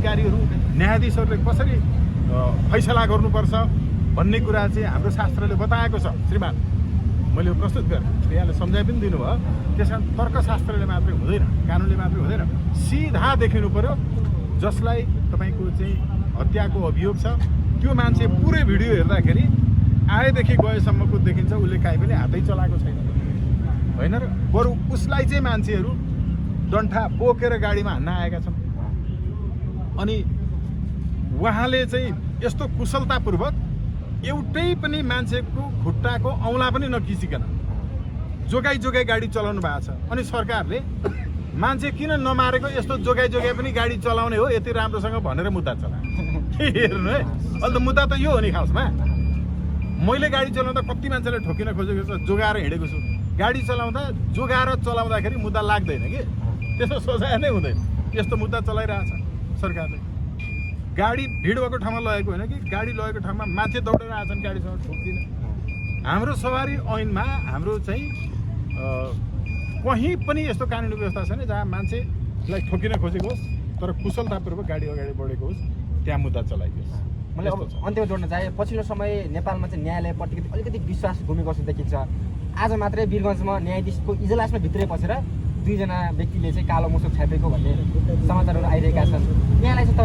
अधिकारीहरू न्यायाधीशहरूले कसरी फैसला गर्नुपर्छ भन्ने कुरा चाहिँ हाम्रो शास्त्रले बताएको छ श्रीमान। मैले प्रस्तुत गरेँ, यहाँले सम्झाइ पनि दिनुभयो। त्यस कारण तर्कशास्त्रले मात्रै हुँदैन, कानुनले मात्रै हुँदैन, सिधा देखिनु पर्यो। जसलाई तपाईँको चाहिँ हत्याको अभियोग छ त्यो मान्छे पुरै भिडियो हेर्दाखेरि आएदेखि गएसम्मको देखिन्छ उसले काहीँ पनि हातै चलाएको छैन होइन र। बरु उसलाई चाहिँ मान्छेहरू डन्ठा बोकेर गाडीमा हान्न आएका छन्। अनि उहाँले चाहिँ यस्तो कुशलतापूर्वक एउटै पनि मान्छेको खुट्टाको औँला पनि नकिसिकन जोगाई जोगाई गाडी चलाउनु भएको छ। अनि सरकारले मान्छे किन नमारेको यस्तो जोगाई जोगाई पनि गाडी चलाउने हो यति राम्रोसँग भनेर मुद्दा चलायो। हेर्नु है, अहिले त मुद्दा त यो हो नि खासमा। मैले गाडी चलाउँदा कति मान्छेले ठोकिन खोजेको छ, जोगाएर हिँडेको छु। गाडी चलाउँदा जोगाएर चलाउँदाखेरि मुद्दा लाग्दैन कि, त्यसको सजाय नै हुँदैन। यस्तो मुद्दा चलाइरहेछ सरकारले। गाडी भिड भएको ठाउँमा लगेको होइन कि, गाडी लगेको ठाउँमा मान्छे दौडेर आएछन् गाडीसँग ठोक्दिन। हाम्रो सवारी ऐनमा हाम्रो चाहिँ कहीँ पनि यस्तो कानुनी व्यवस्था छैन जहाँ मान्छेलाई ठोकिन खोजेको होस् तर कुशलतापूर्वक गाडी अगाडि बढेको होस् त्यहाँ मुद्दा चलाइदियोस्। मैले अब अन्त्यमा जोड्न चाहे, पछिल्लो समय नेपालमा चाहिँ न्यायालयप्रति अलिकति विश्वास गुमेको जस्तो देखिन्छ। आज मात्रै वीरगञ्जमा न्यायाधीशको इजलासमा भित्रै पसेर 2 जना व्यक्तिले चाहिँ कालो मुसो छापेको भन्ने समाचारहरू आइरहेका छन्। यहाँलाई चाहिँ